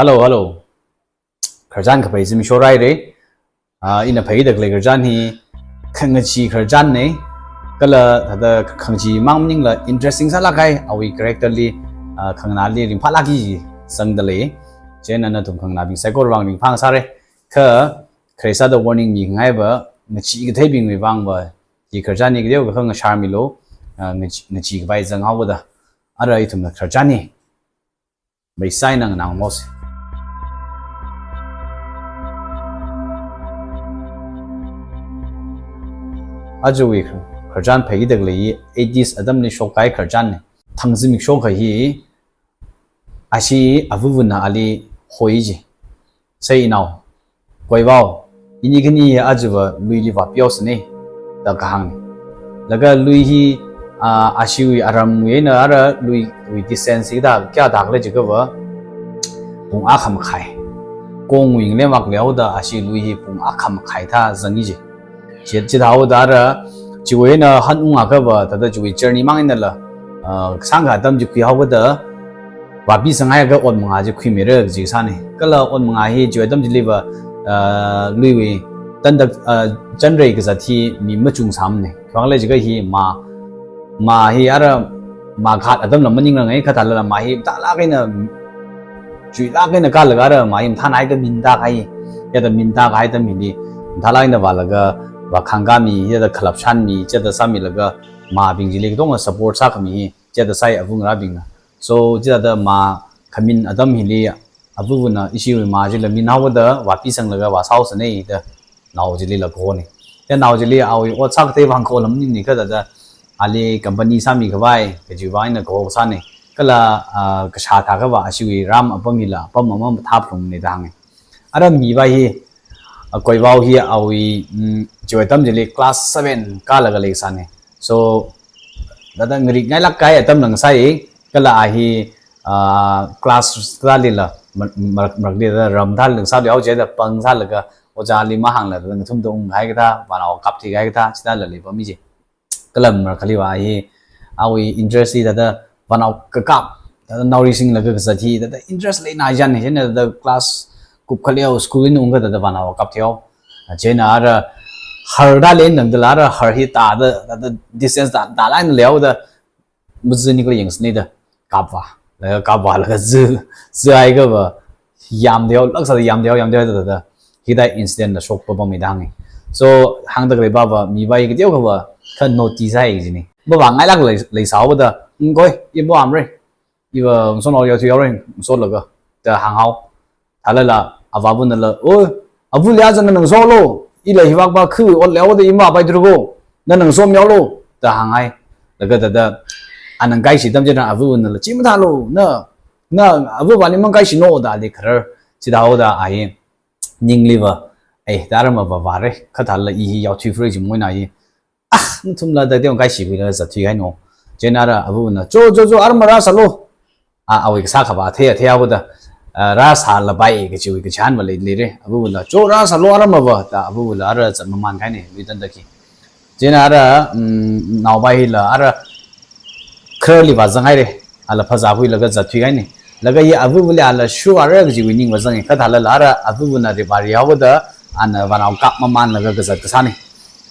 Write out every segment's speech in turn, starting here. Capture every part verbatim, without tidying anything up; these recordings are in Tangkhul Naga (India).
Hello, hello. Khararchan kaphā zimiksho rāhaira. Ah, ina phāda khalei khararchan hi khangachee khararchanna. Kala thāda khangachee mang maningla interesting sālāk kahai, awui character li, ah, khanganāli ringphālāk kaji sangda lei. Chieina nathum khanganābing saikora vang ringphāngasakra. Kha, khare sāda warning mikahaiva, ngachee katheibingwui vangva, hi khararchan hi kateokha ngasharmilu, ah, ngachee, ngachee kapai zanghaoda. Ara ithumna khararchan hi meisaina nganāngamosa. Ajawui khararchan phāda khalei hi eighties atamli shokkahai khararchanna. Thang zimiksho akha hi, ashi avavana ali hoi ji. Sai inao, Koivao, ini khani ajava luili vāpihaosana, da kahāngna. Laga lui hi, ah, ashiwui aramwui eina ara luiwui distance hi da kayā tākhala jiakhava, pung akha makhai. Kongwui ngalemvak leihaoda ashi lui hi pung akha makhai thā zangi ji. Chi, chithāhaoda ara, chiwui eina hanungakhava, thāda chiwui journey mang einala, ah, kasāngkha atam chi khuihaoda, vāpisanghaiakha ot manga chi khuimira kaji sāna. Kala ot manga hi chiwui atam chiliva, ah, luiwui tanda, ah, chanrei kazat hi mi machungsāmana. Khiwuivang khala jiakha hi mā, mā hi ara mā khat atamla maningranga, kha thālala mā hi mathālāk eina, chuilāk eina kālaga ara mā hi mathānai da minda kahai, ya da minda kahai atam hili, mathālāk eina vālaga, vākhangkāmi, ya da khalapshanmi, chithāda sāmilaga, mābing chili katonga support sākhami hi, chithāda sāi avungarābingna. So, chithāda mā khamin atam hili, avavana ishiwui mā chila minhaoda, vāpisanglaga vāsāhaosana da, nao chilila kahona. Te nao chili awui ot sākathei vang kaho maningmana, kha thāda ali company sāmikhavai, kajiwui vang eina kaho sāna. Kala, ah, kashā thākhava ashiwui ram apam hila, apam ama mathāphalungmana da hānga. Ara mipā hi, ah, Koivao hi awui, mm, chiwui atam chili class seven kālaga leisāna. So, thāda ngarik ngailāk kahai atamla ngasai, kala a hi, ah, class thālila, mar-, mar-, marākli thāda ram thālila ngasāluihao, chithāda pāng sālaga, ojāli mahāngla, thāda ngathumda unghai kathā, vānao kapthui kahai kathā, chithāla leipammi ji. Kala marākhaliva hi, awui interest hi thāda vānao kakap, thāda naorisinglaga kazat hi, thāda interest leina jan hi, chieina thāda class kupkhaleo school eina ungkha thāda vānao kapthuihao. Chieina ara har thālei nangdala ara har hi tāda, thāda distance tā, tālāk eina leihaoda, mazi nikhala yangsāna da, kapvā. Laga kapvālaga zi, zihaiakhava, yamthuihao, lāk sāda yamthuihao, yamthuihao thāda, thāda. Hithāda incidentla shok papam mida hānga. So, hāngda khalei pāva, mipā hi kateokhava, kha naughty sāi kajina. Mavāngailāk lei, leisāhaoda, "Ngoi, i mavāmara. Iva ngasotnao yaothuihaora, ngasotlaga," da hānghao. Thālala, avāvanala, "O, avali aja nana ngasohaolu, ila hivak pā khawui ot leihaoda i mavāpaithura ko, nana ngasomihaolu," da hānghai. Laga thāda, ana ngakashi atam chieina avavanala, "Chi mathālu, na, na avavali mangakaishino," da ali kharar, chithāhaoda a hi, ningliva, "Ei, thāda ara mavāvāra, kha thālala i hi yaothuifura," jimoina hi, "Ah, nathumla da teong kaishiwuila zatthui kahaino." Chieina ara avavana, "Cho, cho, cho, ara marāsālu." A, awui kasā khavā thei, theihaoda, ah, rāsālapai kajiwui kachihānva lei, leira. Avavanala, "Cho, rāsālu ara mava," da avavali ara zat mamān kahaina, lui tanda khi. Chieina ara, mm, naopā hila ara khararli vāzanghaira, ala phazākhuilaga zatthui kahaina. Laga hi avavali ala shuivāra kajiwui ningva zanga, kha thālala ara avavana ri vārihaoda, ana vānao kap mamānlaga kazat kasāna.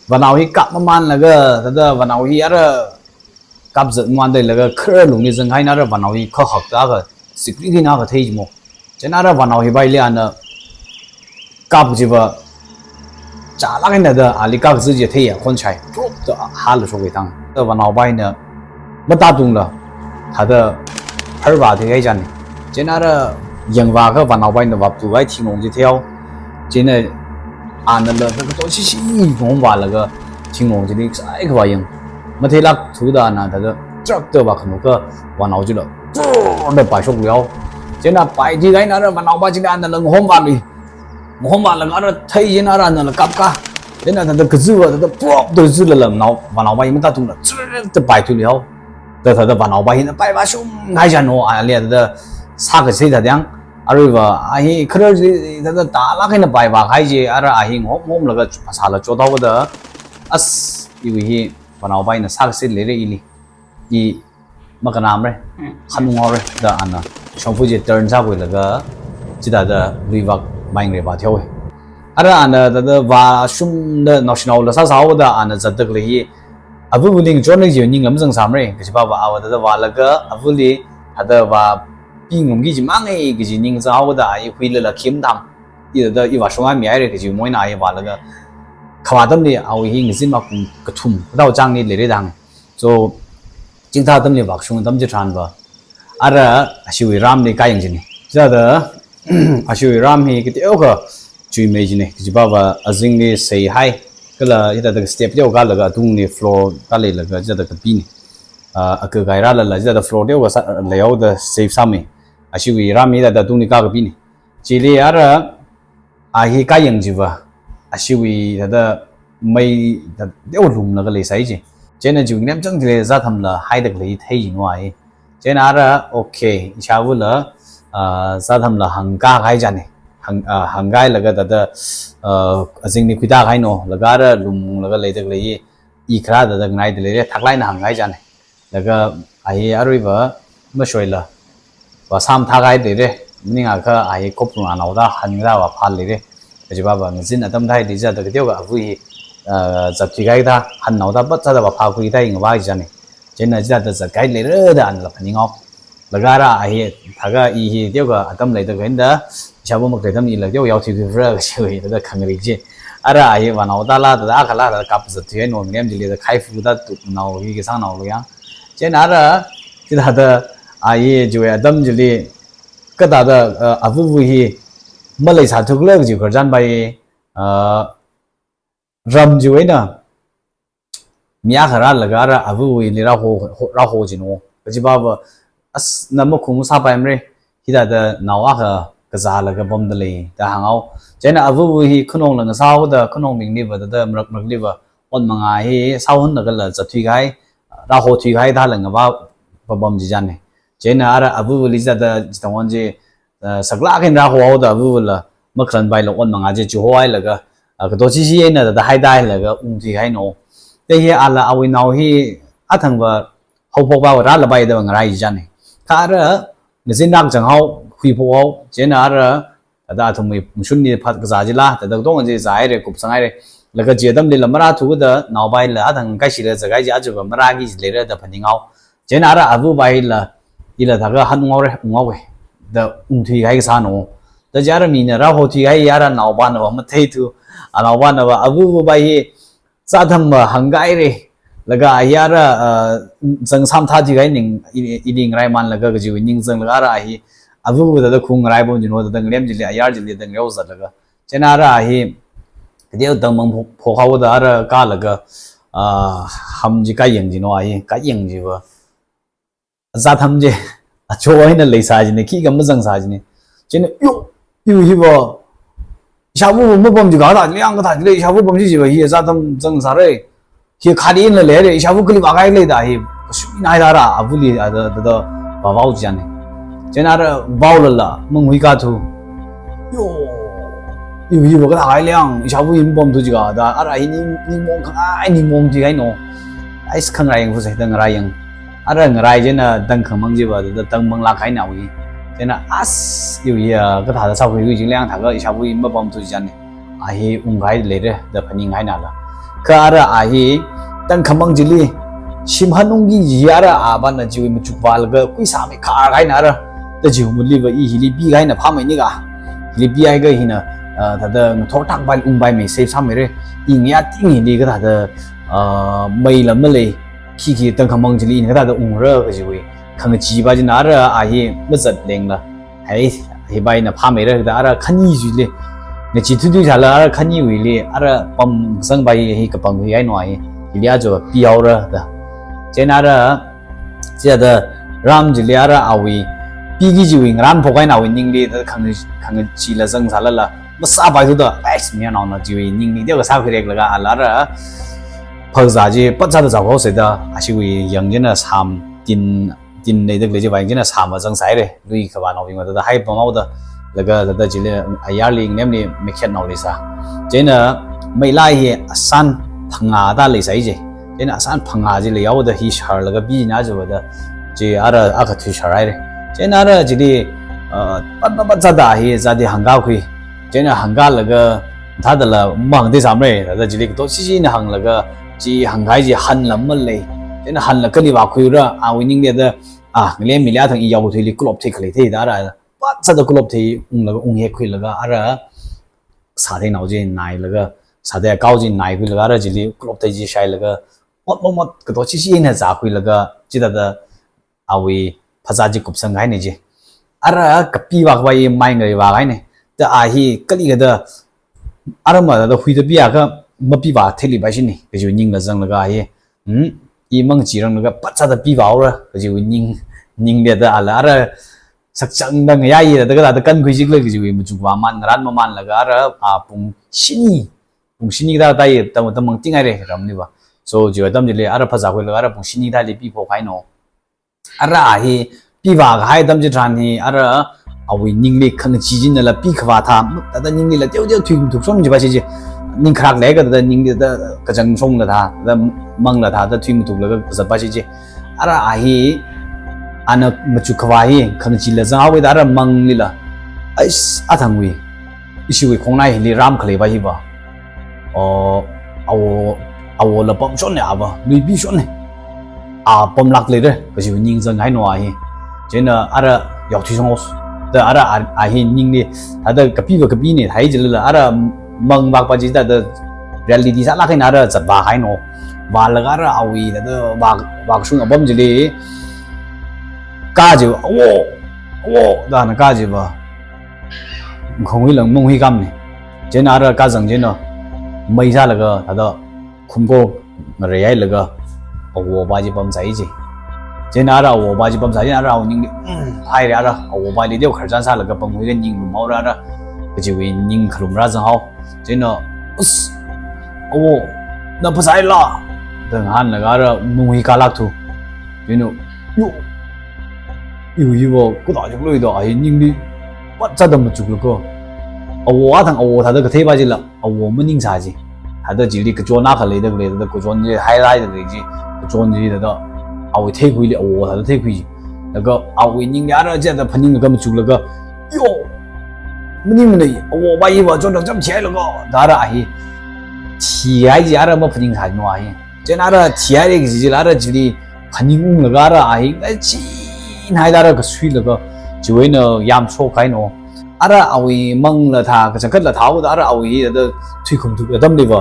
Vānao hi kap mamānlaga, thāda vānao hi ara kapzat mamānda laga kharar lungli zanghaina ara vānao hi kahak thākha, sikri hina kathei jimo. Chieina ara vānao hi paili ana kap chiva, chālāk eina da ali kap zi chi theiya, khonchai, trup da hāla shokhaitang. Da vānao paina matātungla, thāda harvāthui kahai jan. Chieina ara yangvākha vānao paina vāpthuhai thingrong chi theihao. Chieina anala, da kato shishi ngahomvālaga thingrong chili saikhavā yang. Matheilākthuda ana thāda trup da vākhanukha vānao chila, prrr da paishokluihao. Chieina paithui kahaina ara vānao pā chili anala ngahomvālui. Ngahomvālaga ara thei chieina ara anala kapka. Chieina thāda kaziva thāda prrop da zilala nao, vānao pā hi matātungla, zirr da paithuiluihao. Da thāda vānao pā hina paivāshung kahai jano, ali thāda sākasā thāda yang. Aruiva a hi kharar chi thāda tālāk eina paivā kahai chi, ara a hi ngahom ngahomlaga phasāla chothaoda. As, iwui hi vānao pā hina sākasā leira ili. I makhanāmara, Hmm. khanunghaora da ana shongfa chi turn sākhuilaga, Chithāda luivak maingre vā theowe. Ara ana thāda vāshungda naoshinaola sāsāhaoda ana zatda khalei hi, avavali ngachonra kaji ningla mazangsamre, kajiva ava thāda vālaga avali thāda vāpingarumki kaji mangai kaji ning zanghaoda ai huilala khim tham. I thāda i vāshunga mihaire kaji moina ai vālaga khavā atamli awui hi ngazin makum kathum, kathao changli leire da hānga. So, chingtha atamli vāshung atam chitharanva, ara ashiwui ramli kāyang jine. Chithāda, ashiwui ram hi kateokha chuimei jine. Kajiva ava azingli seihai, kala hithāda step teokha laga atungli floor kāleilaga chithāda kapine. Ah, aka kairālala chithāda floor teokha sā, leihaoda safe sāmei. Ashiwui ram hithāda atungli kā kapine. Chili ara a hi kāyang chiva, ashiwui thāda mei thāda teolumlaga leisai ji. Chieina chiwui nganam chang chili zāthamla haida khalei thei jino ai. Chieina ara, okay, ishāvāla, ah, zāthamla hāngkā kahai jane. Hāng, ah, hāngkāhailaga thāda, ah, azingli khuitā kahaino, laga ara lumlaga leida khalei i kharā thāda nganaida leire, thaklāk eina hāngkahai jane. Laga a hi aruiva mashoila vāsāmathā kahai leire, maningakha a hi koprung anaoda hānda vāphā leire. Kajiva ava ngazin atam thāli chithāda kateokha ava hi, ah, zatthui kahai thā, hānnaoda pat sāda vāphākhui thā ngavā jane. Chieina chithāda zatkahai leire da anala phaninghao. Laga ara a hi, thākha i hi teokha atam leida khaida, ishāva makhalei atamlila teokha yaothuikhuivāra kajiwui thāda khangarik chi. Ara a hi vānaodala thāda akhala thāda kap zatthuihaino, nganam chili thāda khaifu thāda tuknao hi kasāngnao lo yang. Chieina ara, chithāda a hi chiwui atam chili, kathāda, ah, avava hi maleisāthukla kaji khararchan pai, ah, ram chiwui eina mi akha rālaga ara avavali rāho, ho, rāho jino. Kajiva ava, as, na makhung sāpaimare, hithāda nao akha kazālaga pamda lei da hānghao. Chieina avava hi khanongla ngasāhaoda, khanongbingliva thāda marak marakliva ot manga hi sāhonlagala zatthui kahai, rāhothui kahai thāla ngavā papam chi jane. Chieina ara avavali chithāda chithang on chi, ah, saklāk eina rāhohaoda avavala makhalan paila ot manga chi chihohailaga, ah, kato chichi eina thāda haida hailaga ungthui kahaino. Thāda hi ala awui nao hi athangva haophokva rālapai da ngarai jane. Kha ara ngazin rak changhao, huiphokhao, chieina ara thāda athumwui mashunli phat kazā chila, thāda katonga chi zāhaire, kupsanghaire. Laga chi atamlila marāthuda naopaila athang kaishila zatkahai chi ajava marāki leire da phaninghao. Chieina ara avavapaila, ila thākha hanunghaore, unghaowe da ungthui kahai kasāno. Thāda chi ara mina rāhothui kahai ara naopanava matheithu, anaopanava avavapa hi zāthamva hāngkahaire. Laga a hi ara, ah, zangsāmathāthui kahai ning, i, ili ngaraimanlaga kajiwui ning zanglaga ara a hi avava thāda khung ngarai pam jino thāda nganam chili, ayar chili thāda ngareo zatlaga. Chieina ara a hi, kateo tangmang pho, phokhaoda ara kālaga, ah, ham chi kāyang jino a hi, kāyang chiva. Zātham chi, acho eina leisā jine, khikha mazangsā jine. Chieina, yo, yo hiva, ishāvava mapam chi kathā chili, yang kathā chili, ishāva pam chi chiva hi zātham zangsāre. Hi khadi inla leire, ishāva kali vākahai leida hi, kashuina haida ara, avali, ada, ada, ada, vāvao jane. Chieina ara vaolala, manghuikathu. Yo, yo hiva kathā kahai lei yang, ishāva hi mapamthu jiakha da, ara hi ning, ningmaong khangai, ningmaongthui kahaino. Ais khangarāyang fu sai da ngarāyang. Ara ngarai chieina tangkhamang chiva, da, da tangmanglāk kahaina awui. Chieina as, yo hi, ah, kathāda sākhuikhui jing lei yang thākha ishāva hi mapamthu jane. A hi ungkahai leire da phaninghainala. Kha ara a hi tangkhamang chili shim hanungki kaji ara avana chiwui machuk vālaga kuisāmei khar kahaina ara. Da chiwui maliva i hili pikahaina phāmeinika. Hili pihaiakha hina, ah, thāda ngathor thakpai ungpaimei safe sāmeire. I ngayā ting hili kathāda, ah, meila malei, khikhi tangkhamang chili ina kathāda ungra kajiwui khangachee pa china ara a hi mazat lengla. Hai, hipa ina phāmeira da ara khani chili. Ngachee thuithui sāla ara khaniwuili, ara pamkasang pa hi, hi kapangkhui kahaino a hi. Hili aja pihaora da. Chieina ara, chithāda ram chili ara awui, piki chiwui ngaranphok kahaina awui ningli, da khang, khangacheela zangsālala, masāpaithuda, ais, mayarnaona chiwui ningli, teokha sākhuireklaga ala ara, phakzā chi, pat sāda zākhao sai da, ashiwui yang china sām, tin, tin leida khalei chiva yang china sāma zangsāhaire, lui khavānaobingva thāda haipamhaoda, laga thāda chili ayarli nganamli mekhetnao leisā. Chieina meilā hi asān phangā thā leisai je. Chieina asān phangā chi leihaoda hi sharlaga pina chiva da, chi ara akha thuisharhaire. Chieina ara chili uh, pat pat pat sāda hi zāda hāngkakhui. Chieina hāngkalaga thādala mahāngda sāmara, thāda chili kato shishina hānglaga, chi hāngkahai chi hanla malei. Chieina hanla kali vākhuira, awui ningli da, ah, ngalem mili athang i yaothuili kulop thei khalei thei da ara, pat sāda kulop thei unglaga, unghek khuilaga ara, sātheinao chi nailaga, sāthei akao chi naikhuilaga, ara chili kulop thei chi shailaga, mot mot mot kato shishina zākhuilaga, chithāda awui phazā chi kupsangkahaina chi. Ara kapi vākhavai mai ngareivākahaina. Da a hi kali kada ara mathāda huida piakha mapi vātheili paishina kajiwui ningla zanglaga hi. Hmm, i mang chiranglaga pat sāda pivāhaora kajiwui ning, ningli da ala ara sakchangda ngayāi da, da kathāda kankhui chikhala kajiwui machuk vāman ngaran mamanlaga ara, a, pung shini, pung shini kathā tai tam, tam mang tingaire ramli va. So, chiwui atam chili ara phazā khuilaga ara pung shini kathāli piphokhaina. Ara a hi pivākahai atam chitharan hi ara awui ningli khangachee chinala pikhavā thā, thāda ninglila teo teo thui mathukshon chi pashi chi. Ning kharak leiakha thāda ningli thāda kachangshongla thā, thāda mangla thā, thāda thui mathuklaga kazat pashi chi. Ara a hi, ana machukkhavā hi, khangacheela zanghaowa da ara manglila. Ais, athangwui, ishiwui khongnai hili ram khalei pa hi va. Oh, awo, awola pamshonna a va, luipishonna. A pamlāk leira, kajiwui ning zanghaina a hi. Chieina ara yaothui sanghaosa. Da ara a, a hi ningli, thāda kapi va kapina, thai chilala, ara mangvāk pa chi thāda reality sālāk eina ara zatvākahaina. Vālaga ara awui, thāda vā, vākashung apam chili, ka chi va, awo, awo, da ana ka chi va. Khonghui lang monghui kamna. Chieina ara kazang chieina, mei sālaga, thāda khumko ngareihailaga, awo pa chi pamsai chi. Chieina ara awo pa chi pamsai chieina ara awui ningli, mm, haira ara, awo pali teo khararchan sālaga pamkhuilaga ning lumhaora ara, kajiwui ning khalum rāzanghao. Chieina, us, awo, na phasāla, da ngahānlaga ara monghui kalākthu. Chieina, yo, iwui hi va, kathā chiklo da, a hi ningli, pat sāda machuklaga. Awo athang awo thāda kathei pa chila, awo maningsā chi. Thāda chili kachon akha leida khalei, thāda kachon chi hailai da khalei chi, kachon chi thāda awui theikhuili awo thāda theikhui chi. Laga awui ningli ara chithāda phaninglaga machuklaga, yo, maningmanei, awo pa hi va chon rang cham thihailaga, da ara a hi thihai chi ara maphaningsāna a hi. Chieina ara thihaira kaji chila ara chili phaningunglaga ara a hi ngacheehaida ara kasuilaga, chiwui eina yamshokkahaina. Ara awui mangla thā, kachangkhatla thāhaoda ara awui hi thāda thuikhum thuk atamli va.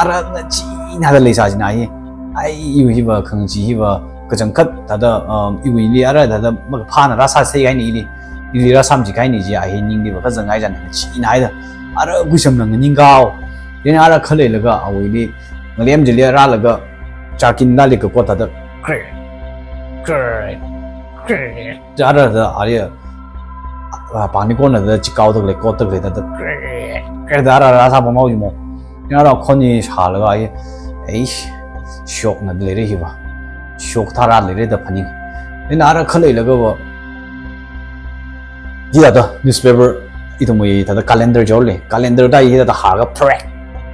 Ara ngacheehaida leisā china hi. Ai, iwui hi va, khangachee hi va, kachangkhat thāda, um, iwuili ara thāda makaphāna rāsāsei kahaina ili. Ili rāsamchikahaina chi a hi ningli va kazanghai china ngacheehaida. Ara kuisam nganingkahao. Chieina ara khaleilaga awuili ngalem chili rālaga, chakin dali kakot thāda, kre, kre, kre. Ara thāda, ari, ah, pāngni kona thāda, chikao thāda khalei, kot thāda khalei thāda, kre, kre thāda ara rāsā pamhao jimo. Chieina ara khon hi shālaga ai, eish, shokna leira hi va. Shok tharā leira da phaning. Chieina ara khaleilaga va, hithāda newspaper, ithumwui thāda calendar jole. Calendar da hithāda hārga prek,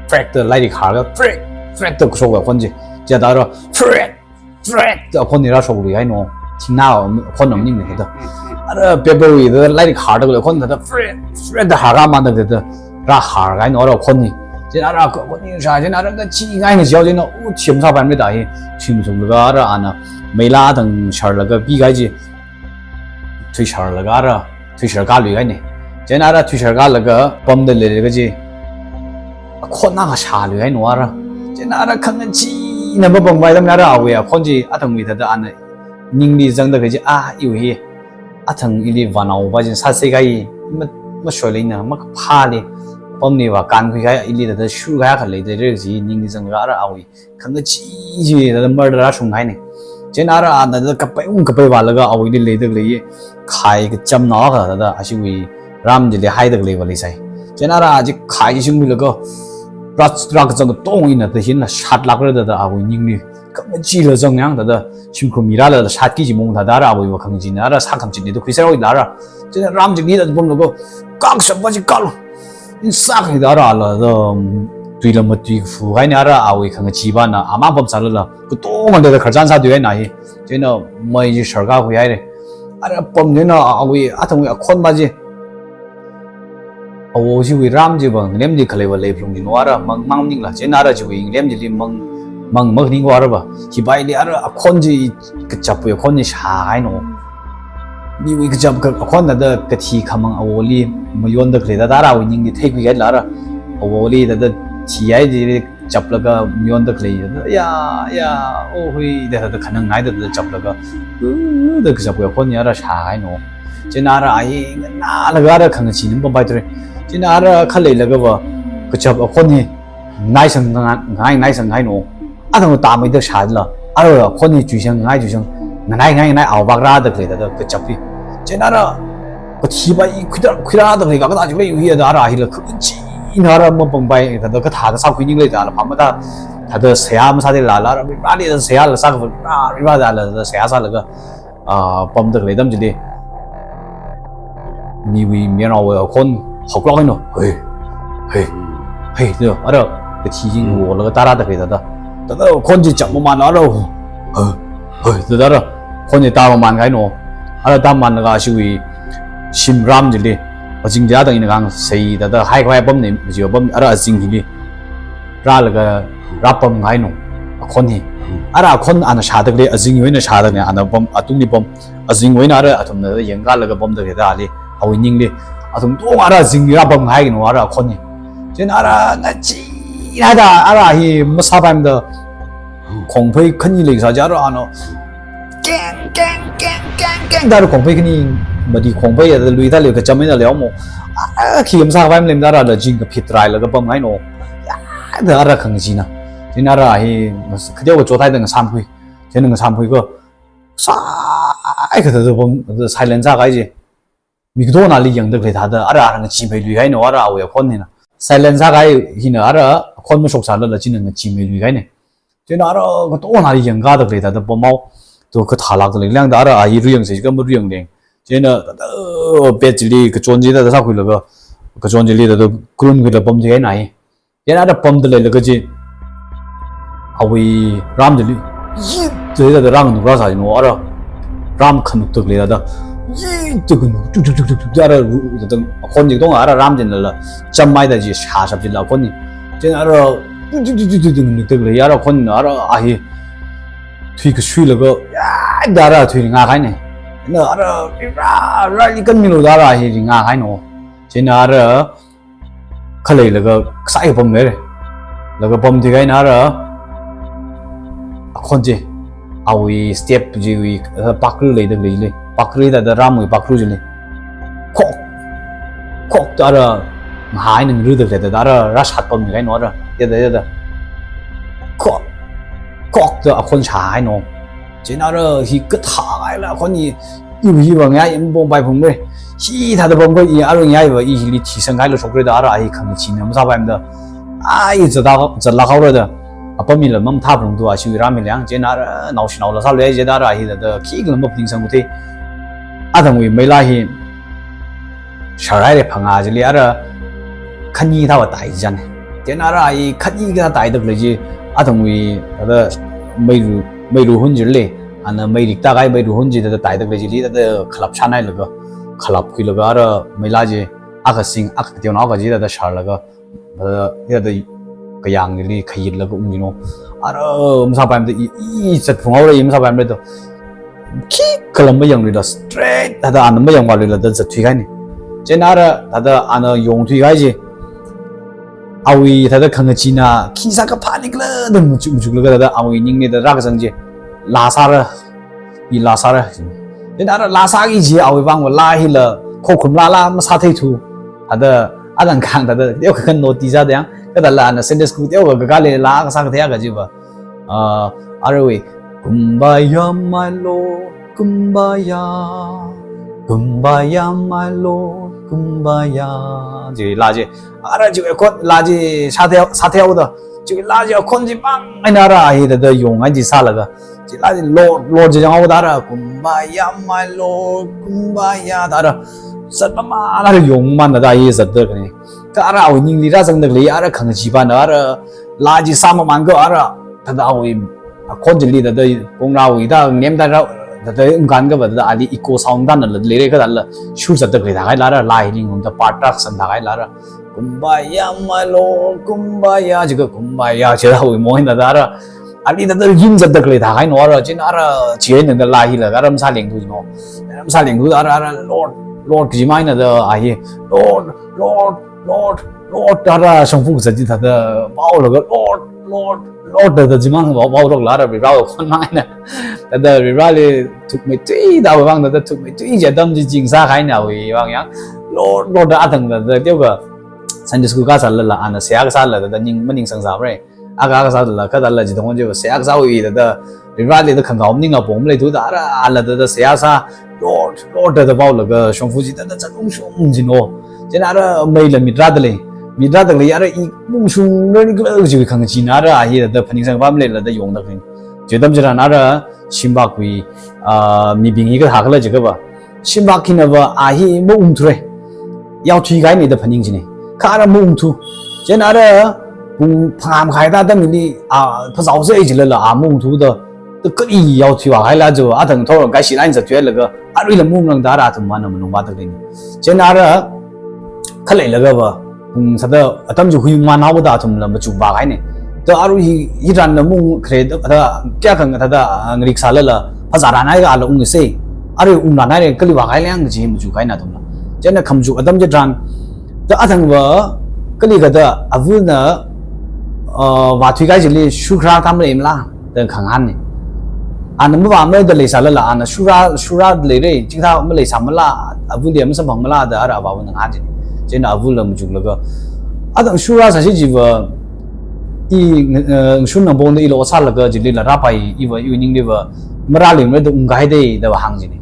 prek da lairik hārga prek, prek da kashok va khon chi. Chithāda ara prek, prek da khon hi rāshokluihaina. Thingnā khon maningne hithāda. Ara paper wui thāda lairik hārda khalei khon thāda prek, prek da hārga mada thāda rāhārkahaina ara khon hi. Chieina ara khon hi shā, chieina ara kachingaihaina jao, chieina u thim sāpaimara da hi. Thim thumlaga ara ana meila thang sharlaga pikahai chi. Thuisharlaga ara, thuisharkāluihaina. Chieina ara thuisharkālaga pamda leilaga chi, akhon akha shāluihaina ara. Chieina ara khangacheena mapampai atamna ara awui akhon chi athangwui thāda ana ningli zangda khalei chi, ah, iwui hi athang ili vānao pa chi sāsei kahai, ma, mashoileina, makaphāli pamli vākankhui kahai, ili thāda shurkahai akha leida leira chi ningli zanglaga ara awui khangachee chi thāda marda rāshunghaina. Chieina ara ana thāda kapai ung kapai vālaga awuili leida khalei khai kachamnao akha thāda ashiwui ram chili haida khalei va leisai. Chieina ara chi khai chi shingkhuilaga rā, rākazang katong eina thāda hinla shatlākra da thāda awui ningli khangacheela zangyang thāda shimkhur mirāla shatki kaji mong thāda ara awui va khangacheena ara sākhamachit ni da khuisai oila ara. Chieina ram chili thāda pamlaga kakashap pa chi kalu. Insāk hi da ara la da, um, tuila matuifu kahaina ara awui khangachee pana amang pamsālala, katonga da khararchan sāthuihaina hi. Chieina mei chi sharkākhuihaira. Ara pamnina awui, athangwui akhon ma chi. Awo chiwui ram chiva ngalem chi khaleiva leiphalungjino ara mang, mang ningla. Chieina ara chiwui ngalem chili mang, mang makhaning ko ara va. Hipaili ara akhon chi kachapwui akhon chi shāhaino. Miwui kachap ka, akhon thāda kathi khamang awoli mayonda khalei thāda arawui ningli theikhuihaila ara. Awoli thāda thihai chili chaplaga mayonda khalei thāda, ya, ya, oh hui, da thāda khanang ngai da thāda chaplaga, uh, da kachapwui akhon chi ara shāhaino. Chieina ara hi nganālaga ara khangachee eina pampaithura. Chieina ara khaleilaga va kachap akhon hi ngai sang ngai, ngai sang ngaino. Athang tāmeida shāla. Ara akhon hi chuisang ngai, chuisang nganai, ngai, nganai, awui vak rāda khalei thāda kachap hi. Chieina ara kathi va i khuira, khuirada khalei kathā chili hui da ara hila khangacheena ara mapampai thāda kathā kasā khuining leida la pamda thāda seihā masāda lala, ara, ara, ara seihā la sākha, ara, ara, ara, ara seihā sālaga, ah, pamda khalei atam chili miwui mayarnaowui akhon haoklāk eina, hei, hei, hei, da ara kathi chi ngolaga tārāda khalei thāda. Thāda akhon chi chapmamānla ara, hei, hei, da ara akhon chi tāmamānkahaino. Ara tāmamānlaga ashiwui shim ram chili, azing chi athang ina kang sei thāda haikhavai pamna, majiva pam, ara azing hili rālaga rāpamngaino akhon hi. Ara akhon ana shāda khalei, azingwui eina shāda khalei, ana pam, atungli pam, azingwui eina ara athumna yangkalaga pamda khalei thāli, awui ningli, athum tong ara azingli rāpamngaino ara akhon hi. Chieina ara ngacheena da ara hi masāpaimada khongphei khani leisā chi ara ana keng, keng, keng, keng, keng da ara khongphei khani, madi khongphei ya da lui thāli kacham eina leomo. Ara khi masāpaimada leimada ara la jing kaphit rālaga pamngaino. Ya, da ara khangacheena. Chieina ara hi kateokha chothaida ngasāmkhui. Chieina ngasāmkhui ko. Sāikha thāda pam, thāda silent sākahai chi. Mi katongali yangda khalei thāda ara, ara ngacheemeiluihaino ara awui akhon hina. Silent sākahai hina ara akhon mashoksālala china ngacheemeiluihaina. Chieina ara katongali yangkada khalei thāda pamhao. To kathālākda lei, lāngda ara a hi ruiyangsei, kha maruiyangleng. Chieina thāda bed chili kachon chi thāda sākhuilaga, kachon chili thāda karunkhuilaga pamthuihaina hi. Chieina ara pamda leilaga chi, awui ram chili, yit, thāda rānganuk rāsā chino ara, ram khanukda khalei thāda, yit, thāda khanuk, tuk, tuk, tuk, tuk, tuk, ara ru, thāda akhon chi katonga ara ram chilila chamhaida chi shāshap chila akhon hi. Chieina ara, tuk, tuk, tuk, tuk, tuk, nganukda khalei ara akhon ara a hi thuikashuilaga, ya, da ara thuiringakahaina. Na ara, ra, ra, ikan milo da ara hi ringakahaino. Chieina ara khaleilaga kasā hi pamhaira. Laga pamthuikahaina ara akhon chi, awui step chiwui, eh, pakru leida khalei chili, pakru thāda ramwui pakru chili. Khok, khok da ara ngahai ningruda khalei thāda ara rāshat pamthuikahaino ara. Yada, yada. Khok, khok da akhon shāhaino. Chieina ara hi kathāhaila akhon hi, iwui hiva ngayā mapampai phungre. Hithāda pamkhui i ara ngayāva i hili thisangkhuilu shokre da ara hi khangacheena masāpaimada. Ai, zata, zatlāk haora da. Apam hila mamathā phalungthu ashiwui ram hili yang, chieina ara naoshinaola sāluihai jida ara hi thāda khikhala maphaningsangkhuthei. Athangwui meilā hi sharhaira phangā chili ara khani thāva tai chān. Chieina ara hi khani kathā taida khalei chi, athangwui thāda meiru, meiru hun chili, ana mei riktakahai meiru hun chi thāda taida khalei chili thāda khalap shānhailaga, khalapkhuilaga ara meilā chi akha sing, akha kateonao akha chi thāda sharlaga, thāda, thāda kayāng chili khayitlaga ung chino. Ara masāpaimada i, i zatphunghaora i masāpaimada. Khikhala mayangluila straight thāda ana mayangvāluila da zatthuikahaina. Chieina ara thāda ana yongthuikahai chi, awui thāda khangacheena khi sākaphā nikhala da machuk, machuklaga thāda awui ningli thāda rākazang chi, laa sāra, i laa sāra. Chieina ara laa sāki kaji awui vangva laa hila khokharum laa, laa masātheithu. Thāda athangkha thāda teokha khan notice sāda yang, kathāla ana Sunday school teokha kakāli laa kasā kathā kajiva. Ah, arawui, Kumbaya, my Lord, Kumbaya. Kumbaya, my Lord, Kumbaya. Chi laa chi, ara chi akhon laa chi sāthei, sātheihaoda. Chi laa chi akhon chimang eina ara hi thāda yongngai chi sālaga. Chi laa chi Lord, Lord chi chang haoda ara, Kumbaya, my Lord, Kumbaya da ara. Zatmamān ara yongmamānda hi zatda khalei. Kha arawui ningli rāzangda khalei ara khangacheepana ara laa chi sāmamān ko ara, thāda awui akhon chili thāda kongrāwui thāda nem thāda Thāda ungkān kava thāda ali echo sound tānala leira, kathāla shur zatda khalei thākhaila ara, laa hi ningrumda part tarākha sangda khaila ara. Kumbaya, my Lord, Kumbaya, jiakha Kumbaya, jida awui mong eina thāda ara. Ali thāda yin zatda khalei thākhaina ara, chieina ara, chieina thāda laa hila ara masālengthu no. Masālengthu ara, ara, Lord, Lord, kaji maina thāda a hi, Lord, Lord, Lord, Lord, ara shongfa kazat chi thāda paolaga, Lord, Lord, Lord, thāda chimang pao, paolagla ara Varewui khon mang eina. Thāda Vareli thukmeithuida awui vang thāda thukmeithui chi atam chi ching sākahaina awui vang yang. Lord, Lord, da athang thāda teokha Sunday school kasālala ana seihā kasāla thāda ning, maningsangsāmara. Akha kasālala, kathāla chithang chiva seihā kasāwui thāda, Vareli thāda khangahao maningla pong maleithuda ara, ala thāda seihā sā, Lord, Lord, thāda paolaga shongfa chi thāda zatung shung jino. Chieina ara meila mitrāda lei, mitrāda khalei ara i mungshungra nikhala kaji khangachee eina ara a hi thāda phaningsang pam leila thāda yongda khalei. Chi atam chitharan ara shimvakwui, ah, mibing hi kathākhala jiakhava, shimvak hinava a hi maungthura. Yaothuikahaina da phaning china. Kha ara maungthu. Chieina ara pung phangā makhai thāda mili, a, phazao sāi jilala a maungthuda, thāda kali yaothui vākhaila jo, athang thor kaishi line zatthuilaga, aruila maungrangda ara athumvana malung vātda khaleina. Chieina ara khaleilagava, pung sāda atam chi huiman haoda athumla machuk vākahaina. Thāda arui hi, hi ranna maung khare thāda, kayākha thāda, ah, ngarik sālala, phazā ranhaiakha ala ungsa. Arui ungranhaira, kali vākahai leng kaji machukhaina athumla. Chieina khamachuk atam chitharan, thāda athangva, kali kathāda avana, ah, vāthuikahai chili shurkharā thā maleimala, da khangahānna. Ana mavāmada leisālala, ana shurā, shurā leira, chikathā maleisāmala, avali masamphangmala, da ara avāvana ngahān china. Chieina avala machuklaga, athang shurā sāsi jiva, i, eh, ngashun nangpongda ila ot sālaga, chilila rāpai, iva, iwui ningliva, marāleimara da ungkahai da, da vāhāng china.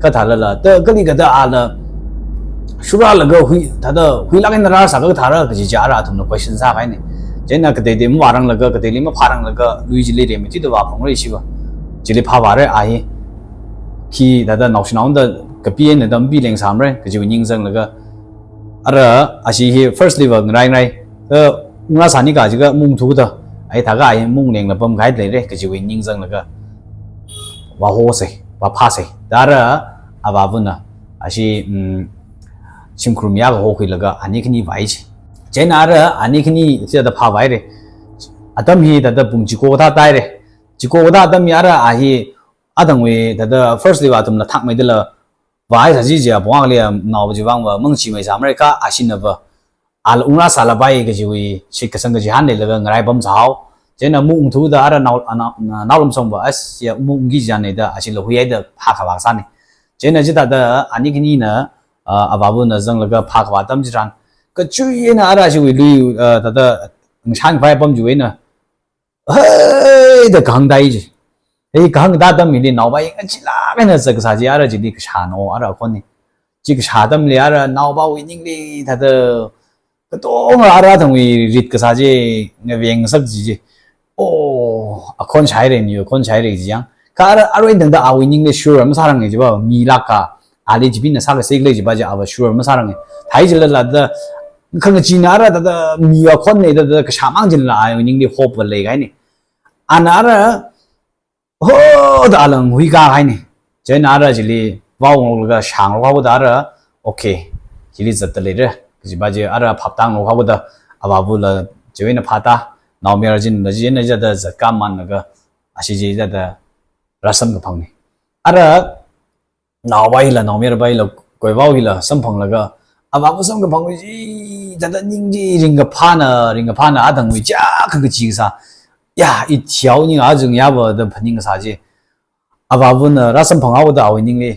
Kathālala, thāda kali kathāda ala, shurālaga hui, thāda huilāk eina rāsā kathāra kaji chi ara athumla question sākahaina. Chieina kateitei mavāranglaga, kateili maphāranglaga, lui chili rimeithuida vāphalungra ishiva. Chili phāvāra a hi. Khi thāda naoshinao thāda kapi eina thāda mapilengsāmara, kajiwui ning zanglaga. Ara, ashi hi firstliva ngarai ngarai. Thāda ungrāsāni kajiakha maungthuda. A hithākha a hi maunglengla pamkahai leira, kajiwui ning zanglaga. Vāhosa, vāphāsa. Thāda ara avāvana, ashi, mm, shimkhur mi akha hokhuilaga, ani khani vāi chi. Chieina ara, ani khani chithāda phāvāhaira. Atam hi thāda pung chiko kathā tāhaira. Chiko kathā atam hi ara a hi, athangwui thāda firstliva athumla thakmeidala, vāhaisā chi jiakha pung akhali naova chivangva mangchimeisāmara kha ashinava, ala ungrāsālapai kajiwui shitkasang kachihān leilaga ngarai pamsāhao. Chieina maungthuda ara nao, ana, na, Naolamshongva, as, ya, maungki jane da, ashila huihaida phākhavā sāna. Chieina chithāda ani khanina, ah, avāvana zanglaga phākhavā atam chitharan, kachui eina ara ashiwui lui, ah, thāda, ngasan khavai apam chi eina, hei, da kahāng tāi chi. Hei, kahāng tāda mili naopai ngachilāk eina zatkasā chi ara chili kashāna, ara akhonna. Chi kashā atamli ara naopawui ningli thāda katonga ara athangwui ritkasā chi ngavengasak chi chi. Oh, akhon shāhaira, niwui akhon shāhaira chi yang. Kha ara, arui tangda awui ningli sure masāranga jiva, milāka, ali chibingna sākasā khalei jiva chi ava sure masāranga. Thāi jilala thāda, khangacheena ara thāda, miwui akhonna thāda, kashāmang jilala awui ningli hope va leikahaina. Ana ara, ho da ala ngui kākahaina. Chieina ara chili, vāunglokda shānglok haoda ara, okay, chili zatda leira. Kajiva chi ara phaptānglok haoda, avāvala, chiwui eina phātā, naomayara china, chieina chithāda zatkāmanlaga, ashi chithāda rāsamkaphangna. Ara, naovaila, naomayarapaila, koivao hila samphanglaga, avāva samkaphang chi, thāda ning chi ringkaphāna, ringkaphāna, athangwui chiyākha kachikasā. Ya, i thihaoninga, ajung yava da phaningsā chi. Avāvana rāsamphang haoda awui ningli,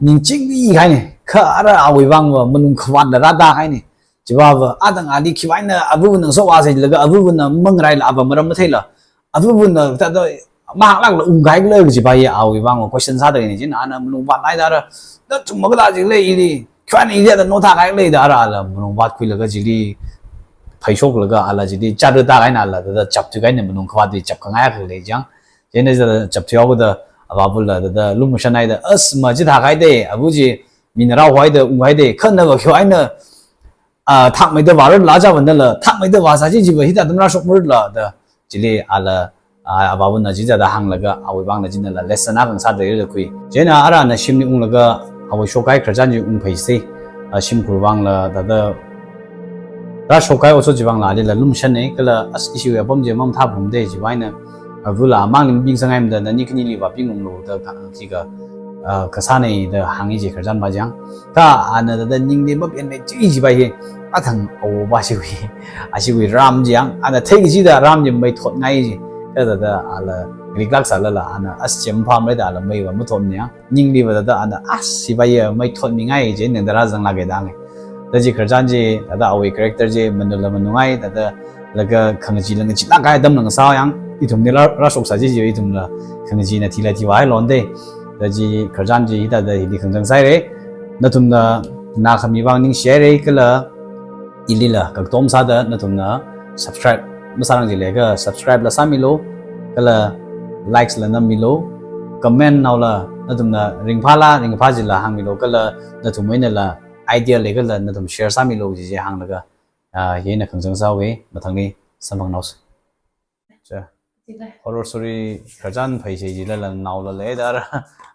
ning chingri kahaina, kha ara awui vangva malung khavātla rātākahaina. Chivava, athang ali khiwui eina avāvana sovāsālaga, avāvana mangaraila, ava maram matheila, avāvana thāda mahānglākla ungkahai khala kajiva hi awui vangva question sāda leina chieina ana malung vāthaida ara, nathum makathā chi khala ili, khiwui eina ili thāda nothākahai khala da ara ala malung vātkhuilaga chili, phaishoklaga ala chili, chara tākahaina ala thāda chapthuikahaina malung khavātli chapkhangai khalei chang. Chieina thāda chapthui haoda avāvala thāda lumshanhaida, as ma chithākahai da, ava chi mina rāhoida ungkahai da, kha nava khiwui eina, ah, thakmeida vārala jiva nala, thakmeida vāsā chi jiva hithāda marāshokmarala da, chili ala Ah, avāvana chi thāda hānglaga, awui vangla chinala lesson akha ngasāda leida khui. Chieina arui ana shimli unglaga, awui shokhai khararchan chi ungphaisa. Ah, shimkhur vangla thāda, rāshokkhai otshot chi vangla alila lumashanna, kala as ishiwui apam chi mamathāphungda chiwui eina, avāla amangli mabing sāngaimada nani khanili vābingunglu da ka, chika, ah, kasāna da hānga chi khararchan pa chang. Kha ana thāda ningli mapenmei chi chipa hi, athang awo pa shiwui, ashiwui ram chi yang, ana theikachida ram chi maithotngai chi. Kha thāda ala riklak sālala, ana as chemphamrei da ala mei va mathotna yang. Ningliva thāda ana as chipa hi maithotmingai chi ningda rāzanglāka da hānga. Thāda chi khararchan chi, thāda awui character chi manula manungai, thāda laga khangachee langachee lākkahai atamla ngasā yang, ithumli rā, rāshoksā chi chi ithumla khangachee na thila thiva hai londa. Thāda chi khararchan chi thāda hili khangachang sāhaira. Nathumna na khami vang ningshihaira kala ilila kaktom sāda nathumna subscribe masārang chi leiakha subscribe la sāmilu, kala likes la nammilu, comment naola nathumna ringphāla, ringphā chila hāngmilu, kala nathumwui einala idea leikhala nathum share sāmilu chi chi hānglaga, ah, hi eina khangachang sāhaowa, mathangli samphangnaosa. Cha. Horror story khararchan phāsai chilala naola leida,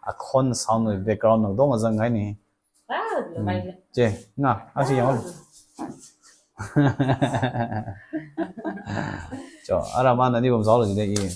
akhon sound wui background nao dong azang haina. Wow, Hmm. Che, na, ashi yang. Cho, ara ma nani bom zao lo jide i.